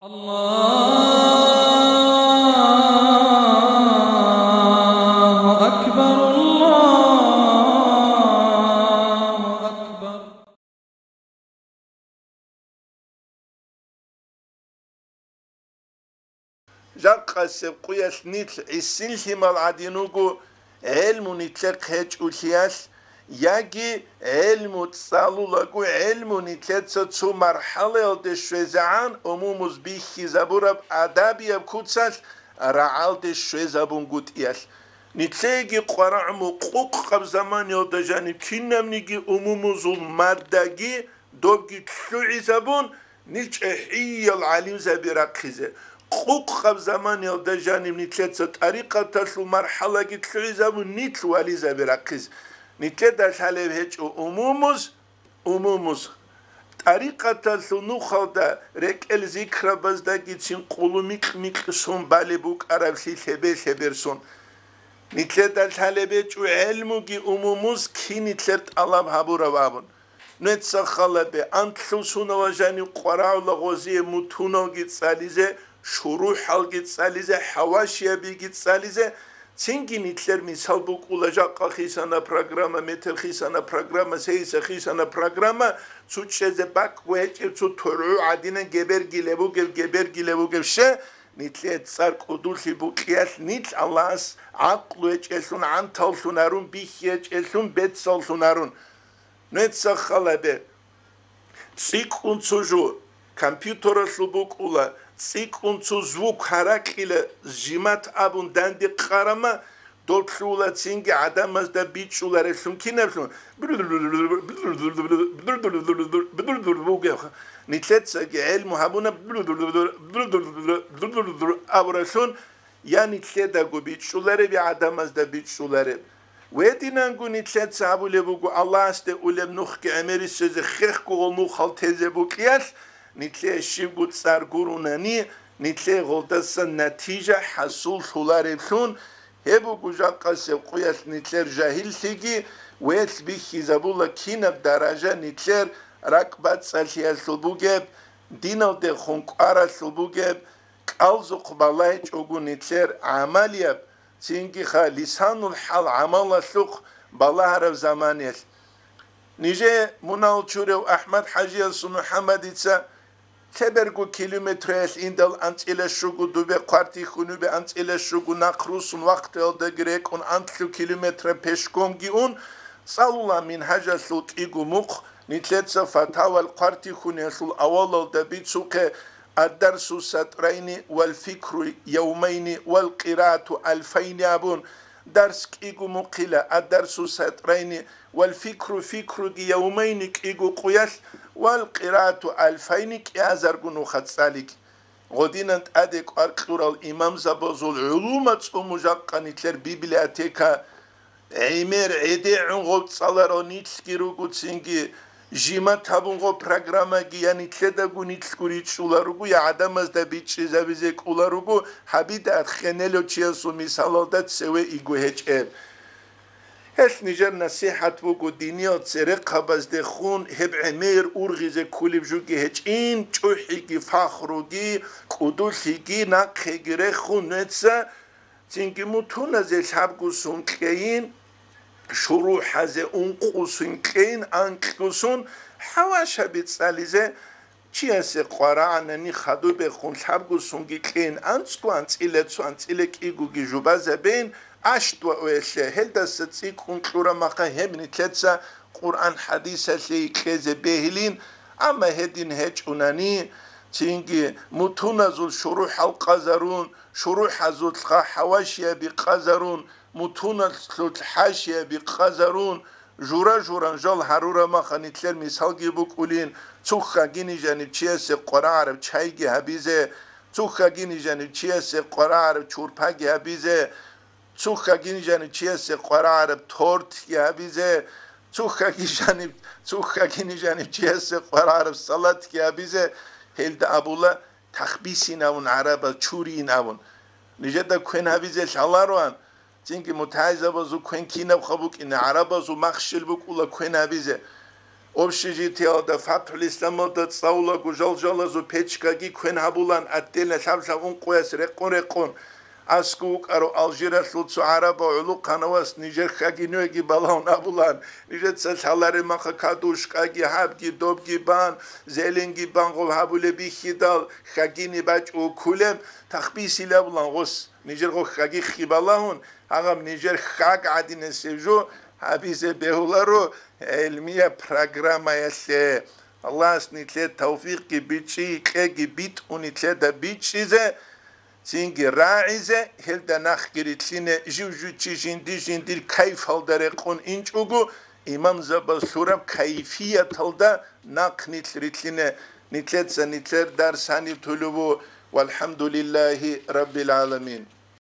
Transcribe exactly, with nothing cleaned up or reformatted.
الله أكبر، الله أكبر. Жакъасеб къуялъ нилъ гӀисин лъимал гӀадин вуго, гӀелму нилъехъ гьечӀолъиялъ, яги гӀелму цӀалулаго, гӀелму нилъеца цо мархӀалаялде щвезегӀан умумуз бихьизабураб адабияб куцалъ рагӀалде щвезабунгутӀиялъ. Нилъееги къварагӀму къукъаб заманиялда жаниб кинабниги умумузул маддаги добги лъугӀизабун, нилъ чӀехӀиял гӀалимзаби рахъизе. Къукъаб заманиялда жаниб нилъеца тӀарикъаталъул мархӀалаги лъугӀизабун, нилъ вализаби рахъизе. Нилъеда лъалеб гьечӀо умумуз, умумуз. ТӀарикъаталъул нухалда рекӀел зикрабаздагицин къулу микь-микьсун балеб букӀараблъи лъебе-лъеберсун. Нилъеда лъалеб гьечӀо гӀелмуги умумуз кин нилъер тӀалаб гьабураб абун. Нуеца халабе, анлъусунала жанив къварагӀула гъозие мутуналги цӀализе, шурухӀалги цӀализе, хӀавашиябиги цӀализе, цинги нилъер мисал букӀула жакъа хисана программа, метер хисана программа, сейса хисана программа, цо чӀезе бакӀго гьечӀеб цо тургӀу гӀадинан геберги лебугеб, геберги лебугеб ще, нилъее цӀар кӀудулъи букьиялъ нилъ Аллагьас гӀакълу гьечӀелъун, гӀанталлъун гьарун, бихьи гьечӀелъун, бецаллъун гьарун. Нуеца халабе, цӀикӀкӀун цо жо компьютералъул букӀула, цӀикӀкӀун цо звук гьаракьила, жимат абун данде къарама, доб лъугьула цинги гӀадамазда бичӀчӀуларелъун кинаблъун бугебха. Нилъецаги гӀелму гьабуна абуралъун, я нилъедаго бичӀчӀулареб, я гӀадамазда бичӀчӀулареб. Гьединанго нилъеца абулеб буго, Аллагьасде улеб нухги гӀемерисезе хехго гъол нухал тезе букӀиялъ, нилъее щибго цӀар гурунани, нилъее гъолдасан натижа хӀасуллъулареблъун, гьеб буго жакъасеб къуялъ нилъер жагьиллъиги, велъ бихьизабула кинаб даража нилъер ракӀбацӀцӀалъиялъул бугеб, диналдехун кӀваралъул бугеб, кӀалзухъ балагьичӀого нилъер гӀамалияб, цинги-ха лисанул хӀал гӀамалалъухъ балагьараб заманиялъ. Нижее мунагьал чурев АхӀмад-хӀажиясул МухӀаммадица лъеберго километраялъ индал анцӀила щуго дубе хъвартихьунубе анцӀила щуго нахърусун вахтаялдаги рекӀун анлъу километра пешкомги ун, цӀалула Мингьажалъул кӀиго мухъ, нилъеца фатавал хъвартихьуниялъул авалалда бицухъе, «Ад-дарсу сатрайни вал фикру явмайни вал къираату альфайни» абун, дарс кӀиго мухъила, «Ад-дарсу сатрайни вал фикру фикруги явмайни» кӀиго къуялъ, «вал къираату альфайни» кӀиазарго нуха цӀалиги. Гъодинан тӀаде кӀвар кьурал имамзабазул гӀулума цӀуму жакъа нилъер библиотека, гӀемер гӀедегӀун гъоб цӀаларал нилъги руго, цинги жимат гьабун гъоб программаги я нилъедаго нилъго ричӀчӀула руго, я гӀадамазда бичӀчӀизабизе кӀула руго, гьабида хенелев чиясул мисалалда цеве иго гьечӀеб. Гьелъ нижер насихӀат буго диниял церехъабаздехун, гьеб гӀемер ургъизе кколеб жуги гьечӀин, чӀухӀиги, фахруги, кӀудулъиги, нахъеги рехун, нуеца цинги мутуназе лъабгусун кьейин, шурухӀазе ункъусун кьейин, анкьгусун хӀавашаби цӀализе, чиясе къварагӀанани хадубехун лъабгусунги кьейин, анцӀго анцӀила цо анцӀила кӀигоги жубазабейин, аш дуа уялъе, гьелдаса цӀикӀкӀун кьурамаха гьеб нилъеца Къуръан-хӀадисалъе икьезе бегьилин, амма гьедин гьечӀунани, цинги мутуназул шурухӀал къазарун, шурухӀазулха хӀавашияби къазарун, мутуналъул хӀашияби къазарун, жура-журан жал гьарурамаха нилъер мисалги букӀулин, цухьагини жаниб чиясе къварагӀараб чайги гьабизе, цухьагини жаниб чиясе къварагӀараб чурпаги гьабизе, цухьагини жаниб чиясе къварагӀараб тортги гьабизе, цухьаги жаниб, цухьагини жаниб чиясе къварагӀараб салатги гьабизе, гьелда абула, тахбисин абун гӀарабаз, чуриин абун. Нижеда квен гьабизе лъалароан, цинги мутагӀилзабазул квен кинабха букӀине, гӀарабазул махщел букӀула квен гьабизе. Общежитиялда, ФатхӀул Исламалда цӀалулаго жал-жалазул печкаги квен гьабулан, отдельно лъаб-лъаб ункъояс рекъон-рекъон. АскӀов вукӀарав Алжиралъул цо гӀарабав гӀолохъанав вас нижер хьагинивеги балагьун абулан, нижеца лъалареб маха кадушкаги, гьабги, добги бан, зеленги бан гъоб гьабулеб бихьидал, хьагини бачӀого кколеб, тахбисил абулан гъос, нижер гъо хьагихъги балагьун, гьагъаб нижер хьаг гӀадинасеб жо гьабизе бегьуларо гӀелмияб программаялъе. Аллагьас нилъе тавфикъги бичӀчӀи, кьеги битӀун нилъеда бичӀчӀизе, цинги рагӀизе, гьелда нахъги рилълъине, жив-жив чи жинди-жиндир кайфалда рекъон инчӀого, имамзабаз лъураб кайфияталда нахъ нилъ рилълъине. Нилъеца нилъер дарс гьаниб тулеб бу, валхӀамдулиллагьи раббил гӀаламин.